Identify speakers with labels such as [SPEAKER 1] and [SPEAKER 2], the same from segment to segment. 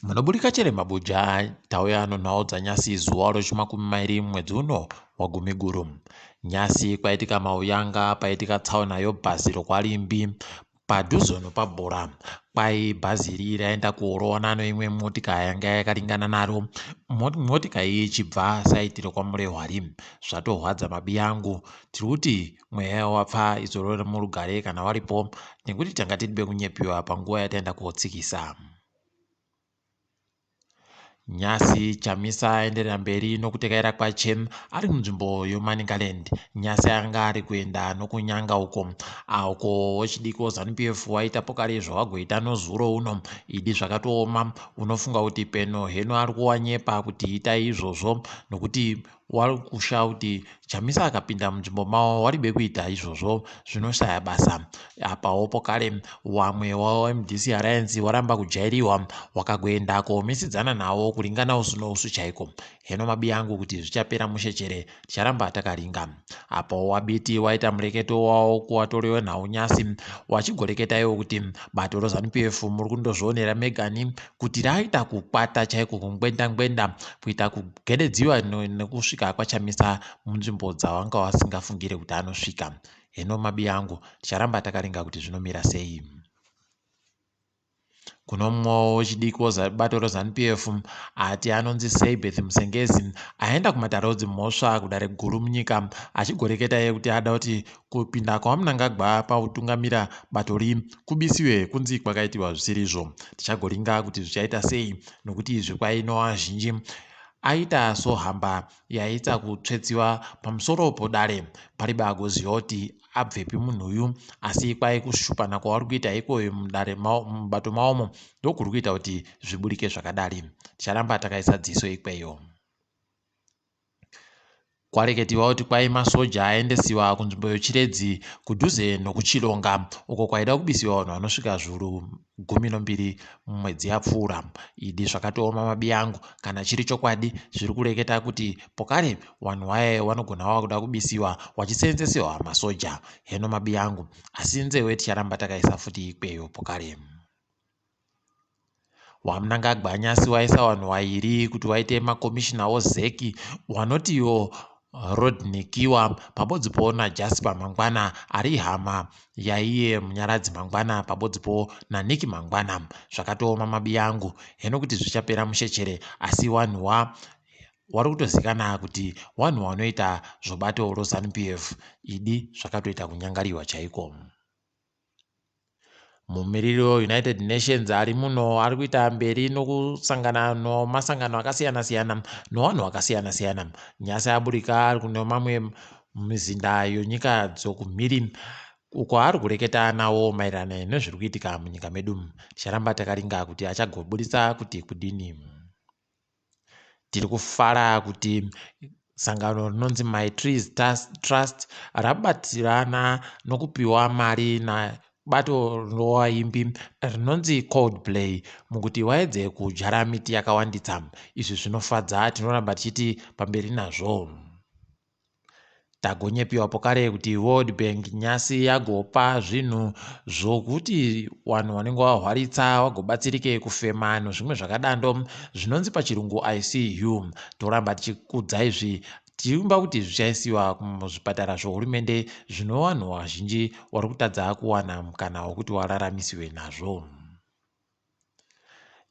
[SPEAKER 1] Munoburika chere mabuja tauya nonhau dzanyasi zuva rechimakumi mairi mwedzi uno waGumiguru. Nyasi kwaitika mauyanga paitika tsaona yobhazi rokwaLimbi padhuze nopabhora. Kwai bhazi iri raenda kurowana neimwe motika yanga yakaringana naro. Motika iyi ichibva saiti rekwaMurehwari. Zvatorwadza mabiyangu. Tiri kuti mweya wapfa izorore murugare kana waripo nekuti tanga tiri bekunyepiwa panguva yataenda kotsikisa. Nyasi Chamisa aenderera mberi nokutekaira kwache ari munzvimbo yeManicaland. Nyasi anga ari kuenda nokuNyanga uko uko wechidiki weZanu PF waita pokari zvawagoita nozuro uno. Idi zvakatooma unofunga kuti peno heno ari kuwanyepa kuti itai izvozvo nokuti Wari kusha kuti Chamisa akapinda munzvimbo mavo waribe kuita izvozvo zvinoshaya basa. Apawo pokare wamwe waMDC Alliance waramba kujairiwa wakagoenda komisidzana nawo kuringana usu nousu chaiko. Heno mabi angu kuti zvichapera mushe chere ticharamba takaringa. Apawo waBiti waita mureketo wawo kuwatori wenhau nyasi wachigoreketa iwo kuti bato reZanu PF muri kundozvionera megani kuti raita kukwata chaiko kungwenda ngwenda kuita kugededziwa nekusvika kwaChamisa munzvimbo dzawanga wasingafungire kuti anosvika. Heno mabi angu ticharamba takaringa kuti zvinomira sei. Kuno mumwewo wechidiki webato reZanu PF ati anonzi Seibeth Musengezi aenda kumatare edzimhosva kudare guru munyika achigoreketa iye kuti ada kuti kupinda kwaVaMnangagwa pakutungamira bato ri kubisiwe kunzi kwakaitiwa zvisirizvo. Tichagoringa kuti zvichaita sei nokuti izvi kwainoa zhinji aita sohamba yaita kutsvetsiwa pamusoro podare paribe agoziva kuti abvepi munhu uyu asi kwai kushupana kwavari kuita ikoyo mudare mubato mawomo ndokuri kuita kuti zviburike zvakadari. Ticharamba takaisa dziso ikweyo. Kwareketiwa kuti kwai masoja aendesiwa kunzvimbo yeChiredzi kudhuze nokuChilonga uko kwaida kubisiwa vanhu vanosvika zviuru gumi nombiri mumwedzi yapfuura. Idi zvakatooma mabiyangu kana chiri chokwadi zviri kureketa kuti pokare vanhu vaye vanogona vakuda kubisiwa vachiseenzesiwa masoja. Heno mabiyangu asi nzewe ticharamba takaisa futi ikweyo pokare. WaMnangagwa nyasi waisa vanhu vairi kuti vaite makomishina oZEC vanotiwo Rodney Kiwa pabodzipo naJasper Mangwana ari hama yaiye Munyaradzi Mangwana pabodzipo naNick Mangwana. Zvakatooma mabiyangu heno kuti zvichapera mushe chere asi wanhu wa wari kutozikana kuti wanhu wanoita zvobato roZanu PF idi zvakatoita kunyangariwa chaiko. Mumiriri weUnited Nations ari muno ari kuita mberi nokusangana nomasangano akasiyana siyana nowanhu wakasiyana siyana. Nyasi aburika ari kune mamwe mizinda yonyika dzokumhiri uko ari kureketa nawo maererano nezviri kuitika munyika medu. Ticharamba takaringa kuti achagoburitsa kuti kudini. Tiri kufara kuti sangano rinonzi My Trees Trust rabatirana nokupiwa mari nabato rovaimbi rinonzi Coldplay mukuti vaedze kudyara miti yakawandisa. Izvi zvinofadza tinoramba tichiti pamberi nazvo. Tagonyepiwa pokare kuti World Bank nyasi yagopa zvinhu zvokuti vanhu vanenge vahwaritsa vagobatsirike kufema nozvimwe zvakadando zvinonzi pachirungu ICU. Toramba tichikudza izvi tichivimba kuti zvichaisiwa muzvipatara zvohurumende zvino vanhu vazhinji vari kutadza kuwana mukana wekuti wararamisiwe nazvo.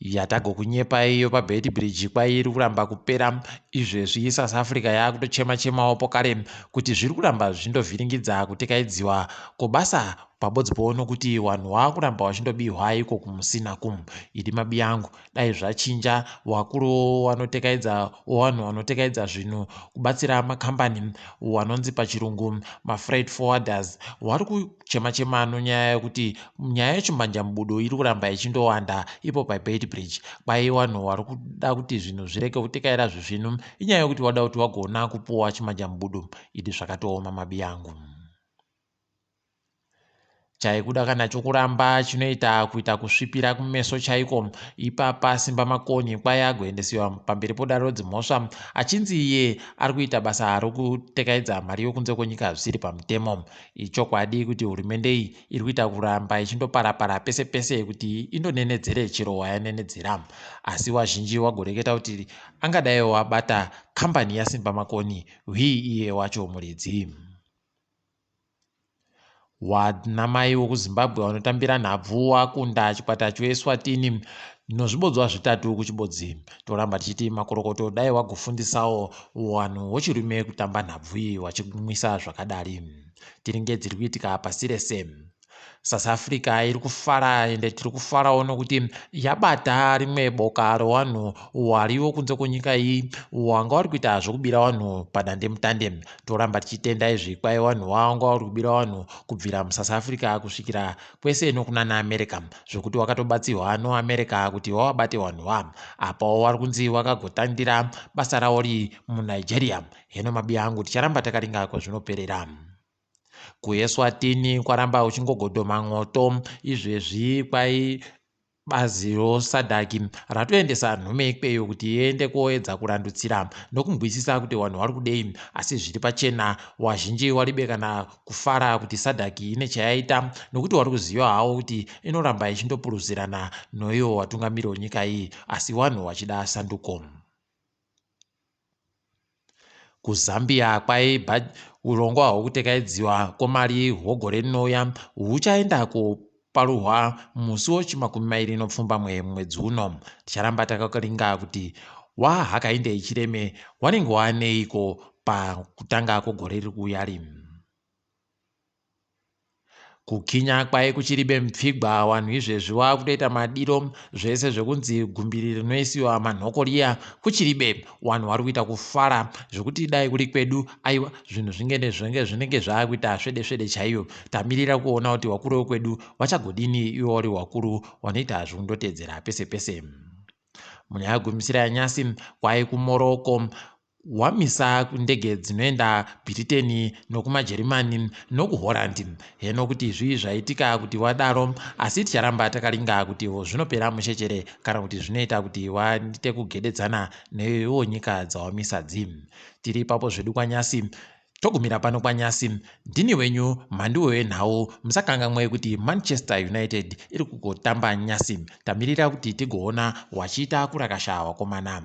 [SPEAKER 1] Yatagokunyepa iyo paBeitbridge kwairi kuramba kupera izvezvi South Africa yakutochema chemawo pokare kuti zviri kuramba zvichindovhiringidza kutekaidziwa kwebasa pabodzipo nokuti vanhu vakuramba vachindobihwa iko kumusina kum idi mabiyangu dai zvachinja vakuru vanotekaidza vanhu vanotekaidza zvinhu kubatsira makambani vanonzi pachirungu mafreight forwarders vari Chema chema nonyaya yekuti nyaya yechimbanjamubudo iri kuramba ichindowanda ipo paBeitbridge. Kwai vanhu vari kuda kuti zvinhu zvirege kutekaira zvisvinu inyaya yekuti vada kuti vagona kupuwa chimbanjamubudo. Idi zvakatooma mabiyangu. Chaikuda kana chokuramba chinoita kuita kusvipira kumeso chaiko. Ipapa Simba Makoni kwai agoendesiwa pamberi podare rodzimhosva achinzi iye ari kuita basa rokutekaidza mari yokunze kwenyika zvisiri pamutemo. Ichokwadi kuti hurumende iyi iri kuita kuramba ichindoparapara pese pese kuti indonenedzere chero wayanenedzera. Asi wazhinji wagoreketa kuti angadai wabata kambani yaSimba Makoni hwii iye wacho muridzi. Wanamai wokuZimbabwe vanotambira nhabvu wakunda chikwata cheEswatini nozvibodzwa zvitatu kuchibodzi. Toramba tichiti makorokoto dai wagofundisawo vanhu vochirume kutamba nhabvu iyi vachimwisa zvakadari. Tiringe dziri kuitika pasi rese. South Africa iri kufara ende tiri kufarawo nokuti yabata rimwe boka revanhu wariwo kunze kwenyika iyi wanga vari kuita zvokubira vanhu padandemutande. Toramba tichitenda izvi kwai vanhu vanga vari kubira vanhu kubvira muSouth Africa kusvikira kwese nokunana America zvokuti wakatobatsirwa noAmerica kuti wavabate vanhu va. Apawo vari kunzi vakagotandira basa ravo ri muNigeria. Heno mabiya angu ticharamba takaringa kwazvinoperera. KuEswatini kwaramba uchingogodhoma mwoto izvezvi kwai bazi roSADC ratoendesa nhume ikweyo kuti iende koedza kurandutsira nokunzwisisa kuti vanhu vari kudei asi zviri pachena wazhinji waribe kana kufara kuti SADC ine chayaita nokuti wari kuziva hawo kuti inoramba ichindopuruzirana noiwo watungamiri wenyika iyi asi vanhu vachida sanduko. KuZambia kwai urongwa hwekutekaidziwa kwemari hwegore rinouya huchaenda koparurwa musi wechimakumi mairi nepfumbamwe mwedzi uno. Ticharamba takaringa kuti waHakainde Hichilema wanenge waneiko pakutanga kwegore riri kuuya ri. Kukinya kwai kuchiribe mupfigwa vanhu izvezvi vakutoita madiro zvese zvekunzi gumbiri rinoisiwa manhoko riya kuchiribe vanhu vari kuita kufara zvekuti dai kuri kwedu aiwa zvinhu zvinenge zvaakuita svede svede chaiyo. Tamirira kuona kuti vakuru vekwedu vachagodini ivo vari vakuru vanoita zvekundotedzera pese pese. Munyaya yegumisira yanyasi kwai kuMorocco wamisa ndege dzinoenda Bhiriteni nokumaJerimani nokuHorandi. Heno kuti zvii zvaitika kuti wadaro asi ticharamba takaringa kuti zvinopera mushechere kana kuti zvinoita kuti waite kugededzana neiwo nyika dzawamisa dzi. Tiri ipapo zvedu kwanyasi togumira pano kwanyasi. Ndini wenyu mhanduwe wenhau musakangamwe kuti Manchester United iri kugotamba nyasi. Tamirira kuti tigoona wachiita kurakasha wakomana.